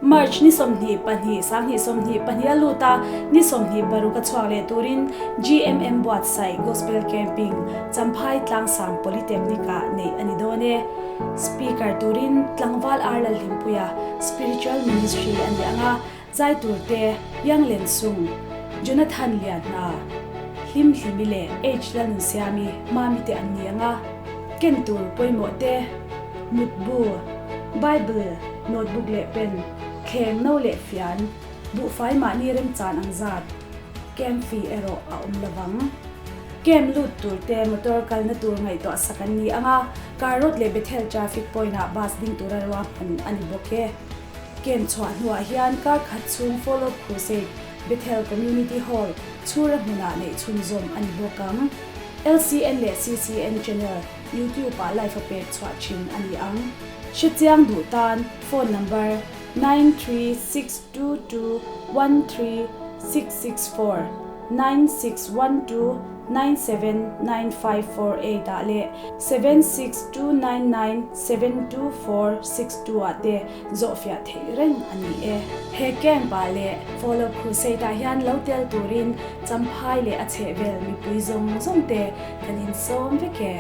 March ni 22, 2022 a lut a, ni 26 a chhuak leh turin GMM buatsaih Gospel Camping Champhai Tlangsang Polytechnic-ah neih a ni dawn e. Speaker turin Tlangval Ar Lalhlimpuia Spiritual Ministry a ni ang a, zai turte Yang Len Sung, Jonathan Lianhna, Hlim Hlimi leh H Lalnunsiami Mami te an ni ang a, ken tur pawimawh te, mutbu, Bible, Notebook leh pen, thleng no leh fian, buhfai mahni remchan ang zat, camp fee erawh a awm lo vang. Camp lut tur te motor kalna tur ngaihtuah sak an ni ang a, car road leh Bethel traffic point ah bus ding tura ruahman a ni bawk e. Camp chhuah hnuah hian kar khat chhung Follow Crusade, Bethel Community Hall, chhura hmunah neih chhunzawm a ni bawk ang. LCN leh CCN channel YouTube ah live a pek chhuah thin a ni ang. Hrechiang duh tan phone number 9362213664, 9612979548 ah leh 7629972462 ah te zawhfiah theih reng a ni e. He camp ah leh Follow Crusade ah hian lo tel turin Champhai leh a chhehvel mipui zawng zawng te kan insawm vek e.